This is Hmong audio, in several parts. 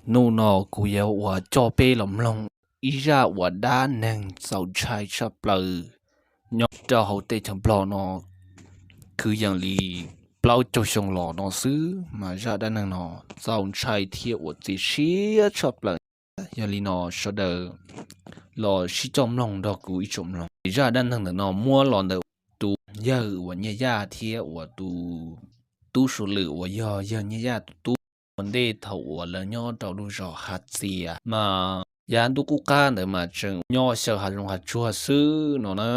Hnub no kuv yuav ua coj peb los mloog ib zaj uas dab neeg txaus ntshai tshaj plaws nyob rau hauv teb chaws Nplog no, kwv yees li plaub caug xyoo los no xwb mas zaj dab neeg no txaus ntshai thiab ua txiv siab tshaj plaws. Yog li no sawv daws los sib coj mloog nrog kuv ib tsoom mloog. Zaj dab neeg ntawm no muab los ntawm tus yawg uas Nyiaj Yaj thiab uas tus tub Suav Lwm uas yog yawg Nyiaj Yaj tus tub ua ntej thaum uas lawv nyob rau lub zos Hav Txias mas yav ntuj qub qab ntawd mas tseem nyob xyaw hav zoov hav tsuag xwb no na.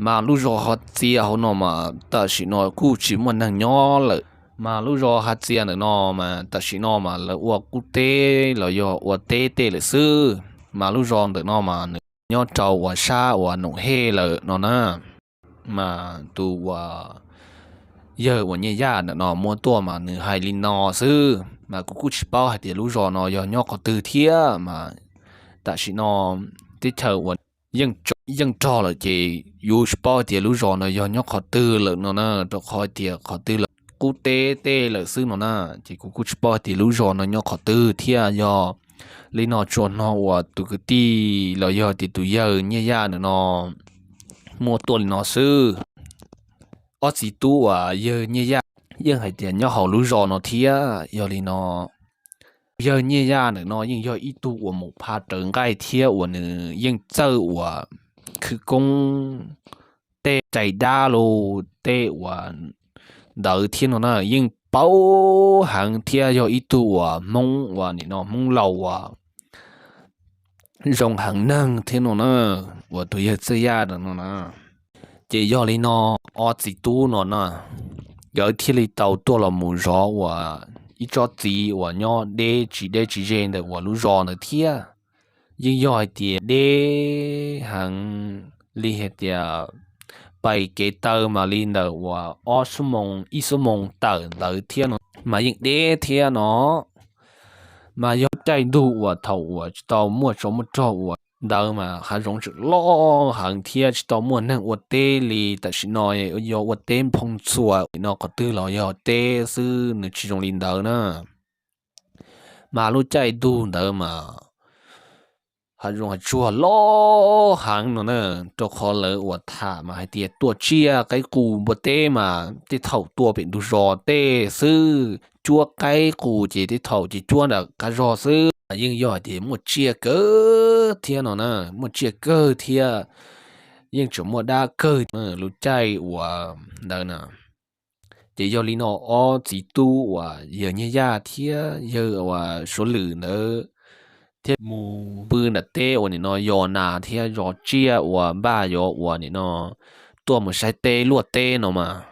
Mas lub zos Hav Txias hauv no mas tam sim no kuj tsis muaj neeg nyob lawm. Mas lub zos Hav Txias ntawm no mas tam sim no mas lawv ua qub teb los yog ua teb tej lawm xwb. Mas lub zos ntawm no mas nws nyob rau uas sab uas Noom Hej lawm no na. Mas tus uas yawg uas Nyiaj Yaj ntawm no muab tuaj mas nws hais li no xwb, mas kuv kuj tsis paub hais tias lub zos no yog nyob qhov twg thiab mas tam sim no teb chaws uas yeej rog lawm ces yus tsis paub hais tias lub zos no yog nyob qhov twg lawm no na, rau qhov tias qhov twg los qub teb tej lawm xwb no na. Ces kuv kuj tsis paub hais tias lub zos no nyob qhov twg thiab. Yog li no tsuas hnov uas tus kwv tij los yog tias tus yawg Nyiaj Yaj ntawm no muab tuaj li no xwb. Ob txiv tub uas yawg Nyiaj Yaj yeej hais tias nyob hauv lub zos no thiab. Yog li no yawg Nyiaj Yaj ntawm no yeej yog ib tug uas mus pha raws nqaij thiab uas nws yeej txawj uas khwv koob tej cais dab los tej uas ntawd thiab no na, yeej paub heev thiab yog ib tug uas Hmoob uas nim no Hmoob laus uas zoo heev neeg thiab no na, uas tus yawg Txawj Yaj ntawm no na. Ces yog li no ob txiv tub no na, nkawd thiaj li tau tuaj los mus zov uas ib tsob txiv uas nyob deb tsis deb tsis ze ntawm uas lub zos ntawd thiab. Yeej yog hais tias deb heev li hais tias pais kev taw mam li ntawm uas ob xuab moos ib xuab moos tawm ntawd thiab no, mas yeej deb thiab no. Mas yog caij ntuj uas thaum uas tsis tau muaj tsov muaj rog uas ntawd mas hav zoov tseem loj heev thiab tsis tau muaj neeg ua teb li tam sim no, yog ua teb nphoo txhua no qhov twg los yog teb xwb, nws tsis zoo li ntawd na. Mas lub caij ntuj ntawd mas hav zoov hav tsuag loj heev no na, rau qhov lawv uas tham mas hais tias tuaj tsiaj qaib qus npua teb mas tej thaum tuaj pem ntug zos tej xwb, cuab qaib qus ces tej thaum ces cuab nram qab zog xwb. Yeej yog hais tias muaj tsiaj kawg thiab no na, muaj tsiaj kawg thiab, yeej tseem muaj dab kawg lub caij uas ntawd na. Ces yog li no ob txiv tub uas yawg Nyiaj Yaj thiab yawg uas Suav Lwm ntawd thiaj mus pw nram teb uas nim no yos nas thiab zov tsiaj uas npaj yuav uas nim no tuaj mus saib teb luaj teb no mas.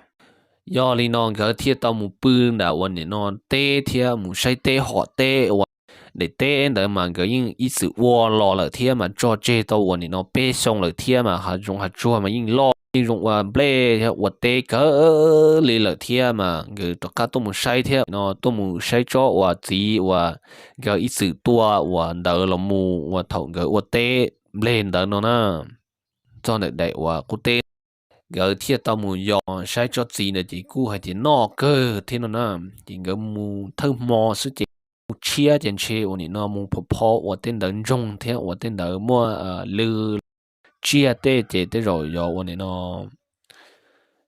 Yog li no nkawd thiaj tau mus pw nram uas nim no teb thiab mus saib teb hom teb uas daim teb ntawd mas nkawd yeej ib txwm ua los lawm thiab mas tso tseg tau uas nim no peb xyoo lawm thiab mas hav zoov hav tsuag mas yeej loj yeej zoo ua nplej thiab ua teb kawg li lawm thiab mas nkawd rov qab tuaj mus saib thiab no tuaj mus saib tsob uas txiv uas nkawd ib txwm tua uas ntawd los mus uas thaum nkawd ua teb nplej ntawd no na, txog ntawm daim uas qub teb. Nkawd thiaj tau mus yos saib tsob txiv ntawd ces kuj hais tias noj kawg thiab no na. Ces nkawd mus thawj hmo xwb ces mus tshiab ces ntshe uas nim no mus phom pho uas tej ntawd ntsoog thiab uas tej ntawd muaj lw tsiaj tej ces tej zaum yog uas nim no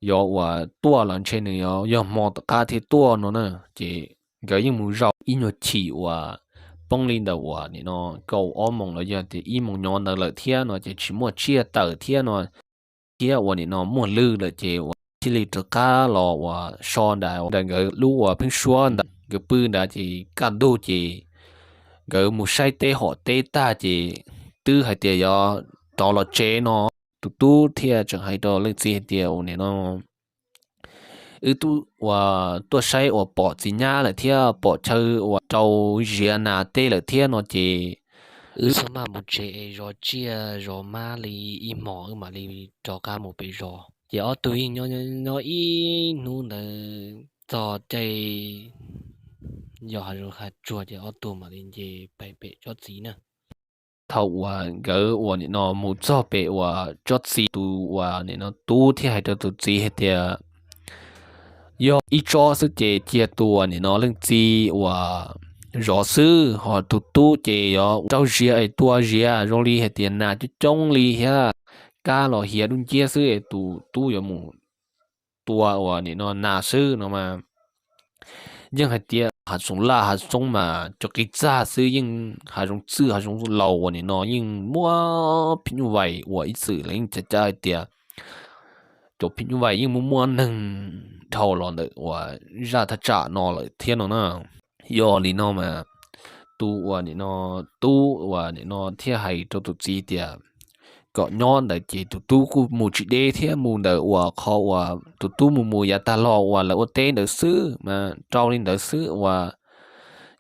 yog uas tuaj los ntshe nws yog hmo tom qab thiaj tuaj no na. Ces nkawd yeej mus zaum ib nyuag chim uas poob li ntawm uas nim no kaum ob moos los yog tias ib moos nyob ntawd lawm thiab no ces tsis muaj tsiaj tawm thiab no, thiab uas nim no muaj lw lawm ces uas thiaj li rov qab los uas so nram nkawd lub uas pheeb suab ntawd nkawd pw nrad ces kaj ntug ces nkawd mus saib teb hom teb tag ces twb hais tias yuav rov los tsev no, tus tub thiaj tseem hais rau leej txiv hais tias uas nim no wb twb uas tuaj saib uas pom txiv nyab lawm thiab pom chaw uas rau ziav nas teb lawm thiab no ces wb txhob maj mus tsev es zov tsiaj zov mab li ib hmos wb mam li rov qab mus pem zos. Ces ob tug yeej nyob nyob ib hnub ntawd txog caij yos hav zoov hav tsuag ces ob tug mam li nce pais pem tsob txiv na. Thaum uas nkawd uas nim no mus txog pem uas tsob txiv tus uas nim no tub thiaj hais rau tus txiv hais tias yog ib tsob xwb ces cia tus uas nim no leej txiv uas zov xwb, ho tus tub ces yuav raug ziav es tua ziav zoo li hais tias nas coob coob li thiab, kab los hiav dub nciab xwb es tus tub yuav mus tua uas nim no nas xwb no mas. Yeej hais tias hav zoov laj hav zoov mas cov qis txag xwb yeej, hav zoov txwj hav zoov laus uas nim no yeej muaj phim nyuj vais uas ib txwm lawv yeej cav cab hais tias cov phim nyuj vais yeej muaj muaj neeg dhau los ntawm uas zaj thaj tsam no lawm thiab no na. Yog li no mas tus uas nim no tub uas nim no thiaj hais rau tus txiv tias kom nyob ntawd ces tus tub kuj mus tsis deb thiab, mus ntawm uas qhov uas tus tub mus mus yav tag los uas lawv ua teb ntawd xwb mas rau li ntawd xwb uas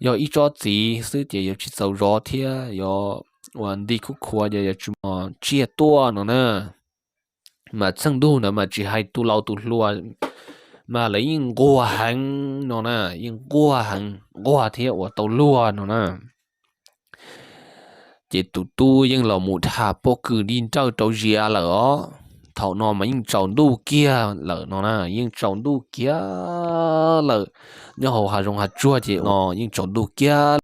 yog ib tsob txiv xwb ces yuav tsis txaus zov thiab yuav uas nti khuj khuav ces yuav tsis mus tsiaj tuaj no na. Mas txheej ntuj ntawd mas tsis hais tus laus tus hluas mas lawv yeej nquag heev no na, yeej nquag heev, nquag thiab uas tau luag no na. Ces tus tub yeej los mus dhas pob kws dib nrawj rau ziav lawm os. Thaum no mas yeej tsaus ntuj kiag lawm no na, yeej tsaus ntuj kiag lawm. Nyob hauv hav zoov hav tsuag ces no yeej tsaus ntuj kiag.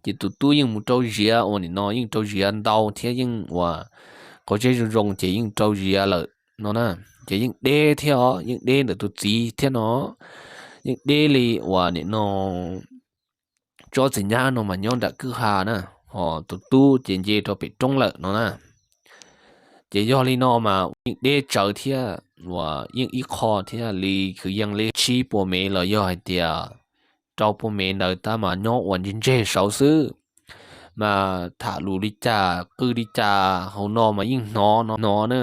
Ces tus tub yeej mus rau ziav uas nim no yeej rau ziav ntau thiab yeej uas qhov zeb zoo zoo ces yeej rau ziav lawm no na. Ces yeej deb thiab os, yeej deb ntawm tus txiv thiab no, yeej deb li uas nim no tsob txiv nyab no mas nyob nram kwj ha na, ho tus tub ces nce rau pem roob lawm no na. Ces yog li no mas yeej deb tsawv thiab uas yeej ib qho thiab li kwv yees li tsib puas mev los yog hais tias rau puas mev ntawd tab mas nyob uas ntseg ntseg saud xwb. Mas tham lus li cas qw li cas hauv no mas yeej hnov no hnov na.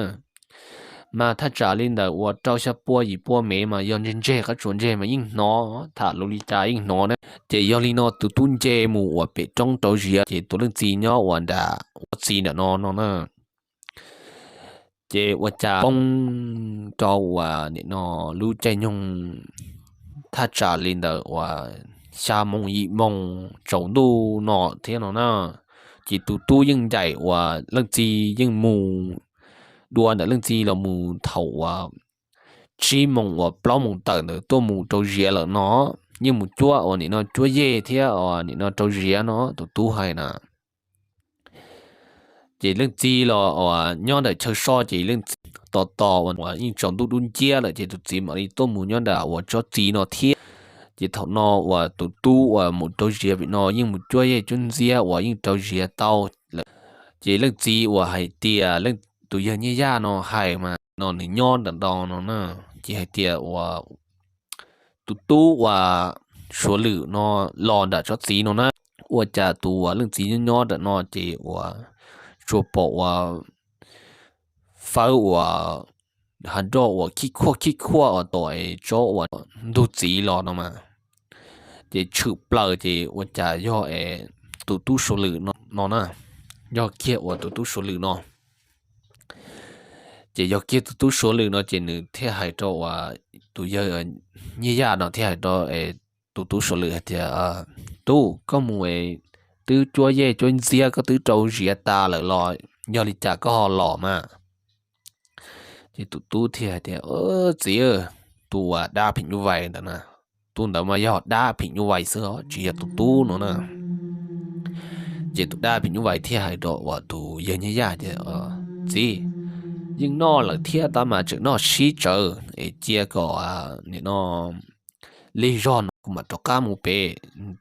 Mas thaj tsam li ntawm uas rau xya pua yim pua mev mas yog ntseg ntseg qab tsuas ntseg mas yeej hnov, tham lus li cas yeej hnov na. Ces yog li no tus tub nce mus uas pem roob rau ziav ces tus leej txiv nyob uas nram ua txiv ntawm no no na. Ces ua cas poob rau uas nim no lub caij nyoog thaj tsam li ntawm uas xya moos yim moos tsaus ntuj no thiab no na. Ces tus tub yeej ncaim uas leej txiv yeej mus dua ntawm leej txiv los mus thaum uas tsib moos uas plaub moos tawm ntawd tuaj mus rau ziav lawm no, yeej mus cuab uas nim no cuab yej thiab uas nim no rau ziav no tus tub hais na. Ces leej txiv los uas nyob ntawm chaw soj ces leej txiv tos tos uas yeej tsaus ntuj dub nciab lawm ces tus txiv mam li tuaj mus nyob nram uas tsob txiv no thiab. Ces thaum no uas tus tub uas mus rau ziav pem no yeej mus cuab yej cuab ntxiab uas yeej rau ziav tau lawm. Ces leej txiv uas hais tias tus yawg Nyiaj Yaj no hais mas no nws nyob ntawm no no na, ces hais tias uas tus tub uas Suav Lwm no los nram tsob txiv no na. Ua cas tus uas leej txiv nyob nyob ntawm no ces uas tsuas pom uas fawb uas hav nroj uas khib khuaj khib khuaj uas tom es tsob uas ntug txiv los no mas. Ces tshwm plaws ces ua cas yog es tus tub Suav Lwm no na, yog kiag uas tus tub Suav Lwm no. Ces yog kiag tus tub Suav Lwm no ces nws thiaj hais rau uas tus yawg Nyiaj Yaj no thiaj hais rau tus tub Suav Lwm hais tias, tub, koj mus es twb cuab yej cuab ntxiab koj twb rau ziav tas lawm los yog li cas koj ho los mas? Ces tus tub thiaj hais tias, txiv, tus uas dab phim nyuj vais ntawd na, tus ntawd mas yog dab phim nyuj vais xwb tsis yog tus tub no na. Ces tus dab phim nyuj vais thiaj hais rau uas tus yawg Nyiaj Yaj tias, txiv, yeej noj lawm thiab tab mas tseem noj sib tsawv es cia kom nim no lig zog no kuv mam rov qab mus pem,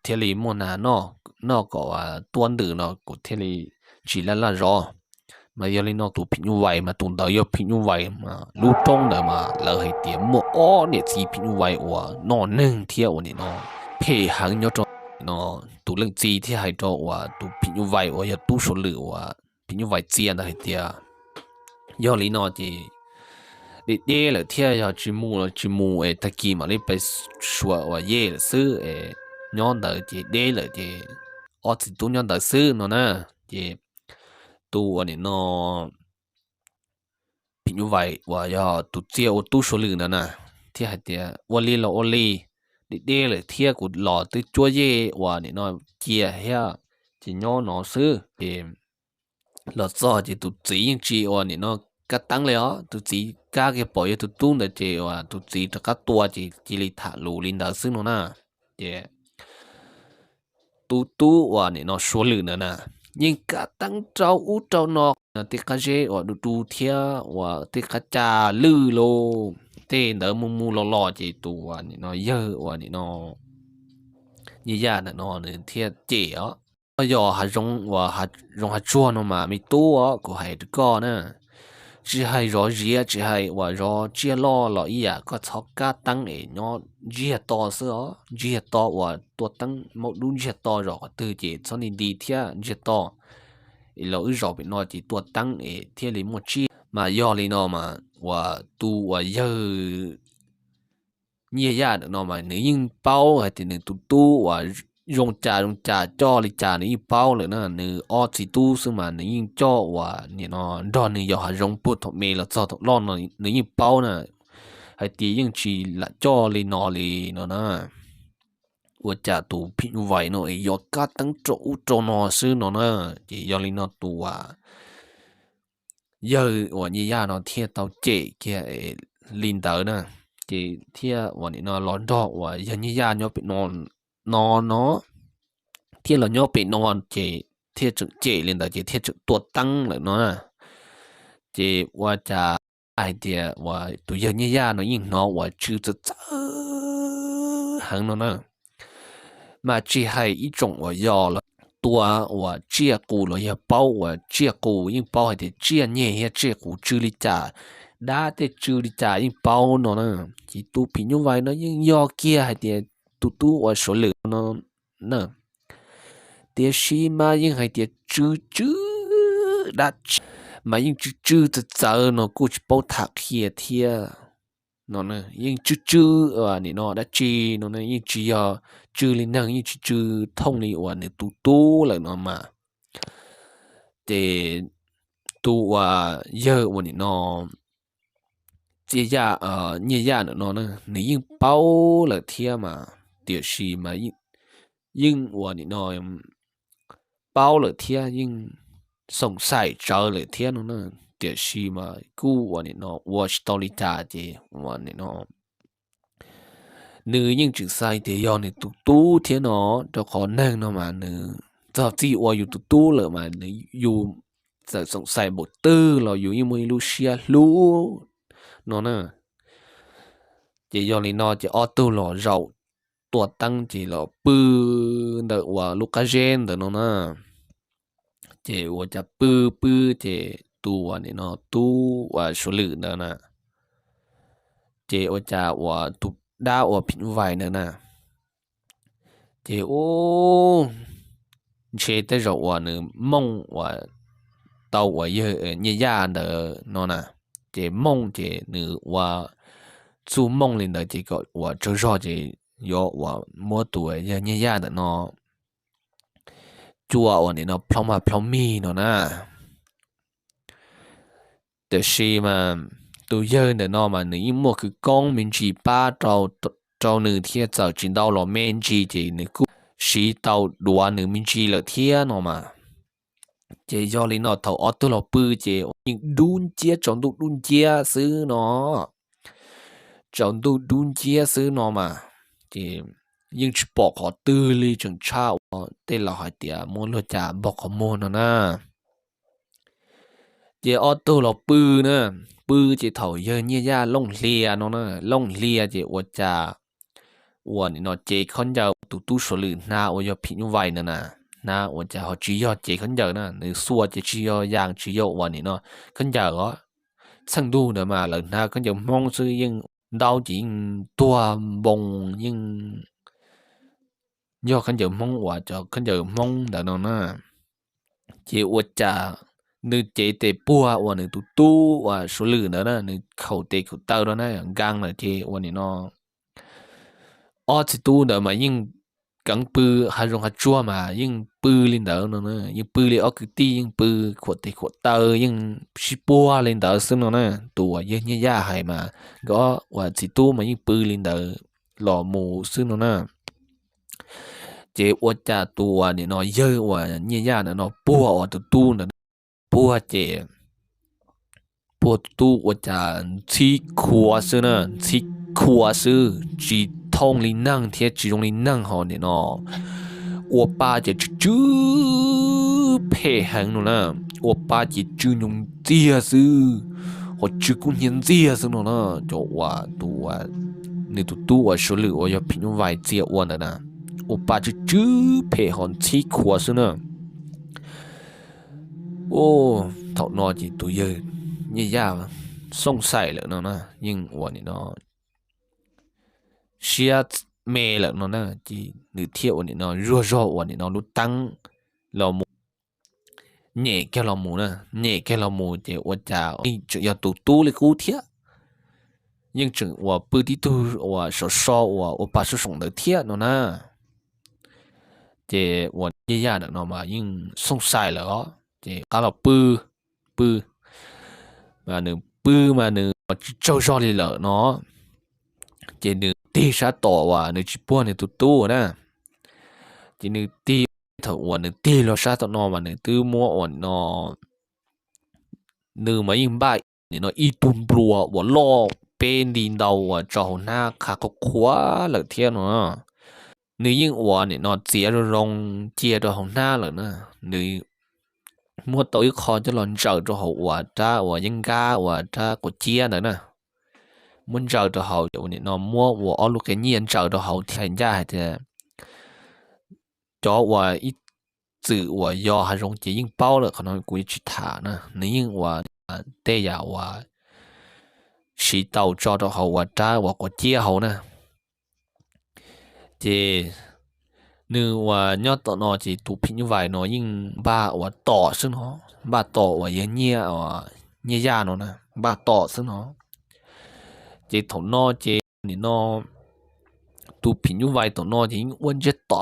thiaj li muaj nas noj, noj kom tuab ntws no kuv thiaj li tsis laj laj zov. Mas yog li no tus phim nyuj vais mas tus ntawd yog phim nyuj vais mas lub roob ntawd mas lawv hais tias muaj ob niam txiv phim nyuj vais uas noj neeg thiab uas nim no phem heev nyob rau no. Tus leej txiv thiaj hais rau uas tus phim nyuj vais uas yog tub Suav Lwm uas phim nyuj vais txia ntawd hais tias, yog li no ces deb deb lawm thiab, yog tsis mus los tsis mus es tag kis mam li pais suav uas yej lawm xwb es, nyob ntawd ces deb lawm ces ob txiv tub nyob ntawd xwb no na. Ces tus uas nim no phim nyuj vais uas yog tus txia ua tub Suav Lwm ntawd na thiaj hais tias, ua li los ua li, deb deb lawm thiab kuv los twb cuab yej uas nim no cia thiab, ces nyob no xwb ces los txog ces tus txiv yeej tsis ua nim no kab teeb li os, tus txiv kab kiag pom yog tus tub ntawd ces uas tus txiv rov qab tua ces cia li tham lus li ntawd xwb no na. Ces tus tub uas nim no Suav Lwm ntawd na, yeej kab teeb rau ub rau no, tej qab zeb uas du du thiab uas tej qab ca lwj los, tej ntawd mus mus los los ces tus uas nim no yawg uas nim no Nyiaj Yaj ntawm no nws thiaj cem os. Yog hav zoov uas hav zoov hav tsuag no mas me tub os, kuv hais rau koj na, tsis hais zov ziav tsis hais uas zov tsiaj loj los ib yam, koj txhob kab teeb es nyob ntsiag to xwb os, ntsiag to uas tua teeb maub dub ntsiag to zov qhov twg ces txhob nti nti thiab ntsiag to, es los wb zov pem no ces tua teeb es thiaj li muaj tsiaj. Mas yog li no mas uas tus uas yawg Nyiaj Yaj ntawm no mas nws yeej paub hais tias nws tus tub uas zoo cas zoo cas coj li cas nws yeej paub lawm na, nws ob txiv tub xwb mas nws yeej coj uas nim no nrog nws yos hav zoov puag thaum me los txog thaum loj no nws yeej paub na, hais tias yeej tsis lam coj li no li no na. Ua cas tus phim nyuj vais no es yog kab teeb rau ub rau no xwb no na. Ces yog li no tus uas yawg uas Nyiaj Yaj no thiaj tau cem kiag li ntawd na, ces thiaj uas nim no los nrog uas yawg Nyiaj Yaj nyob pem no, no no, thiaj los nyob pem no, ces thiaj tseem cem li ntawd ces thiaj tseem tua teeb lawm no na. Ces ua cas hais tias uas tus yawg Nyiaj Yaj no yeej hnov uas tsw txawv txawv heev no na. Mas tsis hais ib tsoom uas yos los tua uas tsiaj qus los yog paub uas tsiaj qus yeej paub hais tias tsiaj nyeg thiab tsiaj qus tsw li cas, dab tej tsw li cas yeej paub no na. Ces tus phim nyuj vais no yeej yog kiag hais tias tus tub uas Suav Lwm no na, tiam sis mas yeej hais tias tsw tsw dab tsi mas yeej tsw tsw txawv txawv no kuj tsis paub tham qhia thiab no, yeej tsw tsw nim no dab tsi no yeej tsis yog tsw li neeg, yeej tsis tsw thooj li uas nws tus tub lawm no mas. Ces tus uas yawg uas nim no Txiaj Yaj, Nyiaj Yaj ntawm no na, nws yeej paub lawm thiab mas, tiam sis mas yeej uas nim no paub lawm thiab yeej xoom xaim tsawv lawm thiab no na, tiam sis mas kuj uas nim no ua tsis tau li cas ces uas nim no nws yeej tseem xav tias yog nws tus tub thiab no, rau qhov neeg no mas nws txog txij ua yus tus tub lawm mas nws, yus txawm xoom xaim npaum twg los yus yeej muaj ib lub siab hlub no na. Ces yog li no ces ob tug los zaum tua teeb ces los pw ntawm uas lub qab zeb ntawd no na. Ces ua cas pw pw ces tus uas nim no tub uas Suav Lwm ntawd na, ces ua cas uas tus dab uas phim nyuj vais ntawd na, ces u ntshe tej zaum uas nws mooj uas tau uas yawg Nyiaj Yaj ntawd no na, ces mooj ces nws ua txuj mooj li ntawd ces kom uas tsaug zog ces yuav uas muab tus yawg Nyiaj Yaj ntawm no cua uas nim no plhoov mas plhoov mig no na. Tiam sis mas tus yawg ntawm no mas nws yeej muaj khawv koob me ntsis pab rau nws thiab, txawm tsis ntau los me ntsis ces nws kuj siv tau duav nws me ntsis lawm thiab no mas. Ces yog li no thaum ob tug los pw ces yeej dub nciab, tsaus ntuj dub nciab xwb no. Tsaus ntuj dub nciab xwb no mas, ces yeej tsis pom qhov twg li, tseem tshaj uas tej laus hais tias muab luag cas npog qhov muag no na. Ces ob tug los pw na, pw ces thaum yawg Nyiaj Yaj looj hlias no na, looj hlias ces ua cas uas nim no cev khaub ncaws tus tub Suav Lwm hnav uas yog phim nyuj vais ntawd na, hnav ua cas ho tsis yog cev khaub ncaws na, nws xuas ces tsis yog yas tsis yog uas nim no khaub ncaws os. Txheej ntuj ntawd mas lawv hnav khaub ncaws Hmoob xwb, yeej ntaub ces yeej tuag npoo, yeej yog khaub ncaws Hmoob uas cov khaub ncaws Hmoob ntawd no na. Ces ua cas nws cev tes puag uas nws tus tub uas Suav Lwm ntawd na, nws khaum tes khaum taw rau na, nkees lawm ces ua nim no ob txiv tub ntawd mas yeej keev pw, hav zoov hav tsuag mas yeej pw li ntawd no, yeej pw li ob kwv tij yeej pw, khuam tes khuam taw yeej sib puag li ntawd xwb no na. Tus uas yawg Nyiaj Yaj hais mas nkawd ob uas txiv tub mas yeej pw li ntawd los mus xwb no na. Ces ua cas tus uas nim no yawg uas Nyiaj Yaj ntawm no puag uas tus tub ntawd, puag ces puag tus tub ua cas ntxhib khuav xwb na, ntxhib khuav xwb, tsis thooj li neeg thiab tsis zoo li neeg ho nim no Ua pa ces tsw tsw phem heev no na, ua pa ces tsw nyoos ntxiag xwb, ho tsw kub hnyiab ntxiag xwb no na. Cov uas tus, nws tus tub uas suav lwm uas yog phim nyuj vais txia ua ntawd na, ua pa tsw tsw phem ho ntxhib khuav xwb na. Thaum no ces tus yawg Nyiaj Yaj xooj xais lawm no na, yeej ua nim no siab me lawm no na, ces nws thiaj ua nim no zuag zog ua nim no lub teeb los mus, nyem kiag los mus na, nyem kiag los mus ces ua cas yeej tseem yog tus tub li qub thiab, yeej tseem uas pw tib tug uas sov so uas ua pa sub soom ntawd thiab no na. Ces uas Nyiaj Yaj ntawm no mas yeej xooj xais lawm os, ces qab los pw, pw, mas nws pw mas nws tsis tsaug zog li lawm no, ces nws tig sab tom uas nws tsis puag nws tus tub na, ces nws tig, thaum uas nws tig los sab tom no mas nws twb muab uas no, nws mas yeej npaj nim no ib tug nplua uas loj peb nti ntau uas tso hauv hnab qha qhuav qhuav lawm thiab no. Nws yeej uas nim no txiav zoo zoo cia rau hauv hnab lawm na. Nws muab tau ib qho coj los ntsaws rau hauv uas rab uas yeeb nkab uas rab quav ciab ntawd na. Muab ntsaws rau hauv, ua nim no muab uas ob lub qe nyiaj ntsaws rau hauv thiab hais ncaj hais tias cov uas ib txwm uas yos hav zoov ces yeej paub lawm, qhov no kuv yeej tsis tham na. Nws yeej uas tej yam uas siv tau tso rau hauv uas rab uas quav ciab hauv na. Ces nws uas nyob tom no ces tus phim nyuj vais no yeej npaj uas tom xwb no, npaj tom uas yawg Nyiaj, Nyiaj Yaj no na, npaj tom xwb no. Ces thaum no ces nim no tus phim nyuj vais thaum no ces yeej ua ntsiag to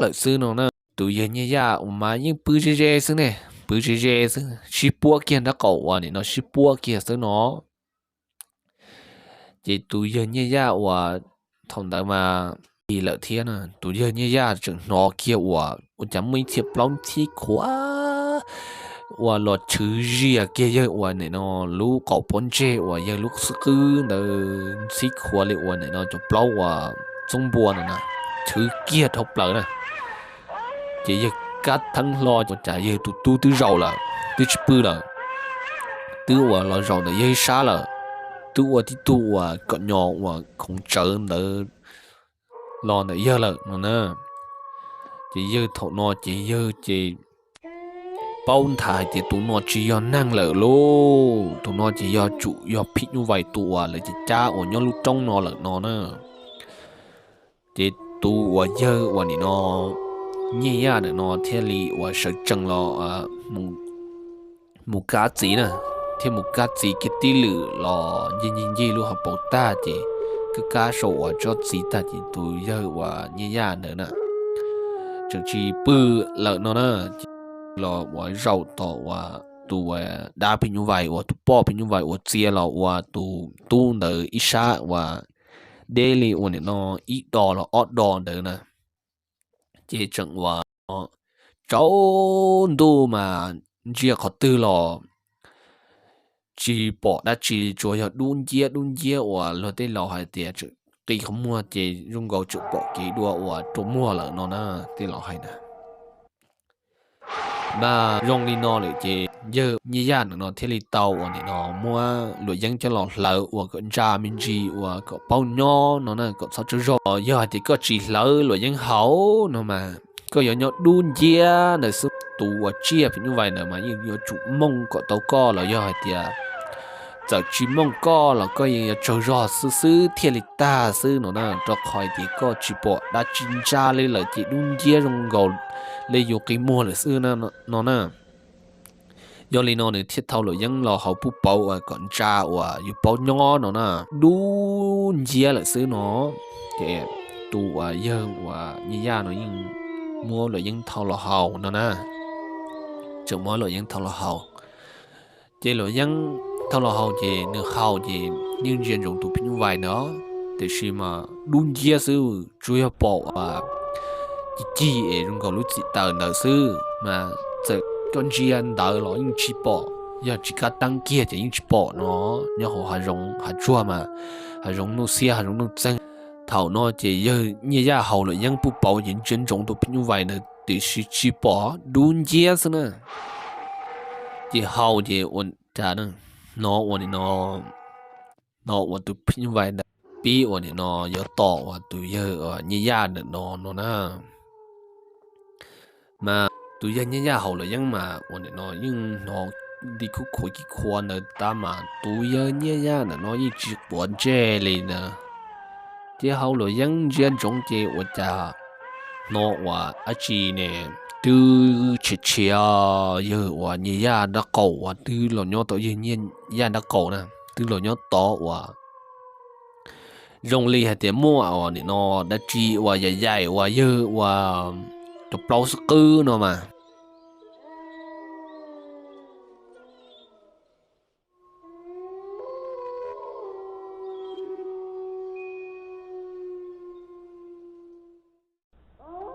lawm xwb no na. Tus yawg Nyiaj Yaj uas mas yeej pw ze ze xwb ne, pw ze ze xwb, sib puab kiag nraub qaum uas nim no sib puab kiag xwb no. Ces tus yawg Nyiaj Yaj uas thaum ntawd mas tig lawm thiab na, tus yawg Nyiaj Yaj tseem hnov kiag uas ua cas muaj ib txhia plaub ntxhib khuav uas los chwv zias kiag yawg uas nim no lub qaum pob ntseg uas yawg lub xub qwb ntawd ntxhib khuav li uas nim no cov plaub uas txoob npua no na, chwv kiag dhau plaws na. Ces yawg kab theeb hlo ua cas yawg tus tub twb zaum lawm, twb tsis pw lawm, twb uas los zaum ntawm yawg ib sab lawm, twb ua tib tug uas kom nyo uas khoov tsawv ntawd los ntawm yawg lawm no na. Ces yawg thaum no ces yawg ces paub nthav hais tias tus no tsis yog neeg lawm lauj, tus no ces yog tsum yog phim nyuj vais tus uas lawv cab cab uas nyob lub roob no lawm no na. Ces tus uas yawg uas nim no Nyiaj Yaj ntawm no thiaj li uas sawv tsees los mus kab txiv na, thiaj mus kab txiv kiag tib lwm los ncig ncig ncig lub hauv paus tag ces kab kab sau uas tsob txiv tag ces tus yawg uas Nyiaj Yaj ntawd na tseem tsis pw lawm no na. Ces los uas zaum tom uas tus dab phim nyuj vais uas tus poj phim nyuj vais uas txia los ua tus tub ntawd ib sab uas deb li uas nim no ib do los ob do ntawd na. Ces tseem uas tsaus ntuj mas ntsia qhov twg los tsis pom dab tsi, tsuas yog dub nciab dub nciab uas luag tej laus hais tias tseem qi qhov muag ces zoo nkaus tseem pom kev dua uas rua muag lawm no na, tej laus hais na. Mas zoo li no lawm ces yawg Nyiaj Yaj ntawm no thiaj li tau uas nim no muab luam yeeb coj los hlawv uas kom ntsa me ntsis uas kom paub nyob no na, kom txhob tsaug zog. Yog hais tias koj tsis hlawv luam yeeb haus no mas koj yuav nyob dub nciab ntawd xwb. Tus uas tsiaj phim nyuj vais ntawd mas yeej yuav tsum mooj kom tau koj los yog hais tias txawm tsis mooj koj los koj yeej yuav tsaug zog xwb xwb thiaj li tag xwb no na, rau qhov hais tias koj tsis pom dab tsi ntsa li lawm ces dub nciab zoo nkaus li yus qi muag lawm xwb no na. Yog li no nws thiaj thau luam yeeb los haus puj pauv uas kom ntsa uas yus paub nyob no na, dub nciab lawm xwb no. Ces tus uas yawg uas Nyiaj Yaj no yeej muab luam yeeb thau los haus no na, tseem muab luam yeeb thau los haus. Ces luam yeeb thau los haus ces nws haus ces yeej ntsia ntsoov tus phim nyuj vais ntawd, tiam sis mas dub nciab xwb, tsuas yog pom cig cig es zoo nkaus lub txim taws ntawd xwb, mas txawm koj ntsia ntawd los yeej tsis pom, yog tsis kab teeb kiag ces yeej tsis pom no. Nyob hauv hav zoov hav tsuag mas hav zoov nuj xiab hav zoov nuj txeeg, Thaum no ces yawg Nyiaj Yaj haus luam yeeb puj pauv ces ntsia ntsoov tus phim nyuj vais ntawd tiam sis tsis pom, dub nciab xwb na. Ces haus ces ua cas hnov ua nim no, hnov ua tus phim nyuj vais ntawd pib ua nim no yuav tom uas tus yawg uas Nyiaj Yaj ntawm no no na. Mas tus yawg Nyiaj Yaj haus luam yeeb mas ua nim no yeej hnov li khub khuav kib khuav ntawd tab mas tus yawg Nyiaj Yaj ntawm no yeej tsis quav ntsej li na. Ces haus luam yeeb ntsia ntsoov ces ua cas hnov uas dab tsi ne, twb tshiav tshiav yawg uas Nyiaj Yaj nraub qaum uas twb los nyob tau yawg Nyiaj Yaj nraub qaum na, twb los nyob tod uas zoo li hais tias muaj uas nim no dab tsi uas yaim yaim uas yawg uas cov plaub xub qwb no mas.